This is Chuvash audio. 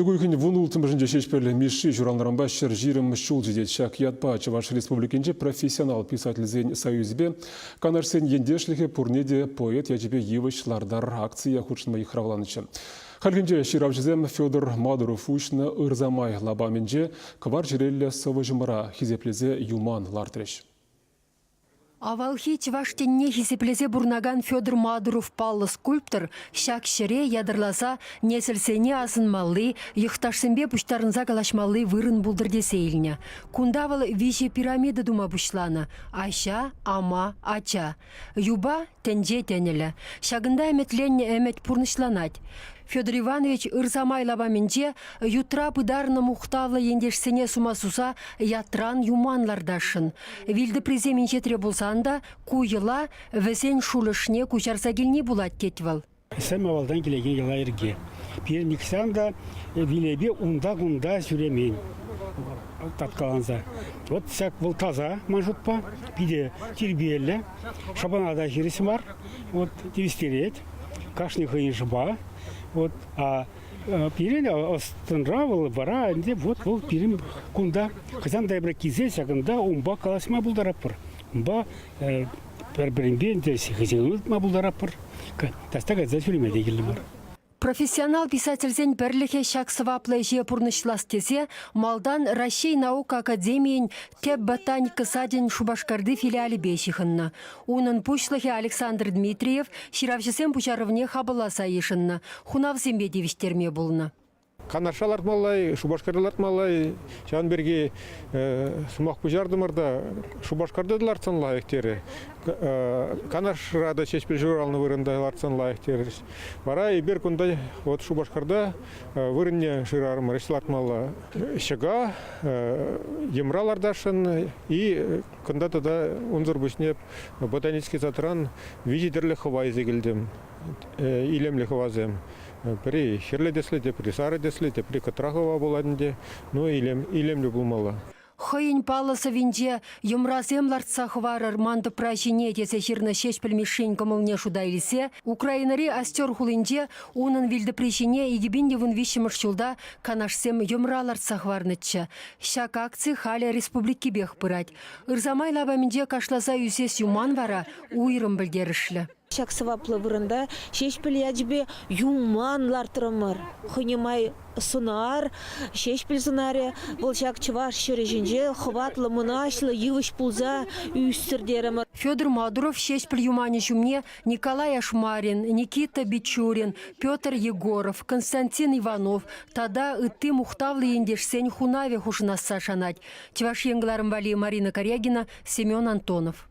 Чӳк уйӑхӗн 16-мӗшӗнче Ҫеҫпӗл Мишши ҫуралнӑранпа 120 ҫул ҫитет. Ҫак ятпа Чӑваш Республикинчи профессионал писательсен союзӗпе Канашсен ентешлӗхӗ пурне те поэт ячӗпе йывӑҫ лартар акцие хутшӑнма йыхравланӑччӗ. Хальхинче ҫыравҫӑсем Федор Мадуров уҫнӑ Ырсамай лапамӗнче кӑвар чӗреллӗ сӑвӑҫӑмӑра хисеплесе юман лартрӗҫ. Авалхи чӑваш тӗнне хисеплесе пурӑнакан Федор Мадуров паллӑ скульптор ҫак ҫӗре ятарласа несӗлсене асӑнмалли, йӑхташсемпе пуҫтарӑнса калаҫмалли вырӑн пултӑр тесе илнӗ. Кунта вӑл виҫӗ пирамида тума пуҫланӑ: аҫа, ама, ача. Юпа тӗнче тӗнӗлӗ. Ҫакӑнта ӗмӗтленнӗ ӗмӗт пурнӑҫланать. Федор Иванович Ырсамай лапамӗнче ютра пытарнӑ мухтавлӑ ентешсене сума суса ятран юман лартасшӑн. Вилтӑприсем инҫетре пулсан та ку йӑла вӗсен шулӗшне куҫарса килни пулать тет вӑл. Сӗм авалтан килекен йӑла-йӗрке. Пирӗн нихҫан та вилепе унта-кунта ҫӳремен таткаланса. Вот ҫак вӑл таса, ман шутпа, питӗ тирпейлӗ, шӑпана та хирӗҫ мар, вот тивӗҫтерет. Кашни хӑйӗн шӑпа. Вот, а пирӗн ӑс-тӑнра вӑл вара ӗнтӗ вот вӑл пирӗн кунта хӑҫан та эпир килсе ҫакӑнта унпа калаҫма пултаратпӑр. Унпа пӗр-пӗринпе ӗнтӗ хӑйсене тытма пултаратпӑр. Таҫта кайса ҫӳреме те кирлӗ мар. Профессионал писательсен пӗрлӗхӗ ҫак сӑваплӑ ӗҫе пурнӑҫлас тесе малтан Раҫҫей наука академийӗн тӗп ботаника сачӗн Шупашкарти филиалӗпе ҫыхӑннӑ. Унӑн пуҫлӑхӗ Александр Дмитриев ҫыравҫӑсен пуҫарӑвне хапӑлласа йышӑннӑ, хунавсемпе тивӗҫтерме пулнӑ. Канаша лартмалла-и, Шупашкарта лартмалла-и, ҫавӑн пирки сӑмах пуҫартӑмӑр та Шупашкарта та лартсан лайӑх терӗ. Канашра та Ҫеҫпӗл ҫуралнӑ вырӑнта лартсан лайӑх терӗҫ. Вара эпир кунта вот Шупашкарта вырӑнне шырарӑмӑр, ӗҫ лартмалла. Ҫӑка, йӑмра лартасшӑн и кунта тата унсӑр пуҫне ботанический садран виҫӗ тӗрлӗ хӑва илсе килтӗм. Илемлӗ хӑвасем. Пӗри хӗрлӗ тӗслӗ, тепри сарӑ тӗслӗ, тепри кӑтра хӑва пулать ӗнтӗ. Ну, илем, илемлӗ пулмалла. Хӑйӗн паллӑ сӑввинче «Йӑмрасем лартса хӑварӑр ман тӑпра ҫине» тесе ҫырнӑ Ҫеҫпӗл Мишшин кӑмӑлне шута илсе Украинӑри Остер хулинче унӑн вилтӑпри ҫине 2013 ҫулта Канашсем йӑмра лартса хӑварнӑччӗ. Ҫак акци халӗ республикипех пырать. Ырсамай лапамӗнче кашласа ӳсес юман вара уйрӑм пӗлтерӗшлӗ. Ҫак сӑваплӑ вырӑнта Ҫеҫпӗл ячӗпе юман лартрӑмӑр. Хӑйне май сӑнар, Ҫеҫпӗл сӑнарӗ. Вӑл ҫак чӑваш ҫӗрӗ ҫинче хӑватлӑ, мӑнаҫлӑ йывӑҫ пулса ӳстӗр терӗмӗр. Федор Мадуров Ҫеҫпӗл юманӗ ҫумне Николай Ашмарин, Никита Бичурин, Петр Егоров, Константин Иванов тата ытти мухтавлӑ ентешсен хунавӗ хушӑнасса шанать. Чӑваш Ен кӑларӑм валли Марина Карягина, Семен Антонов.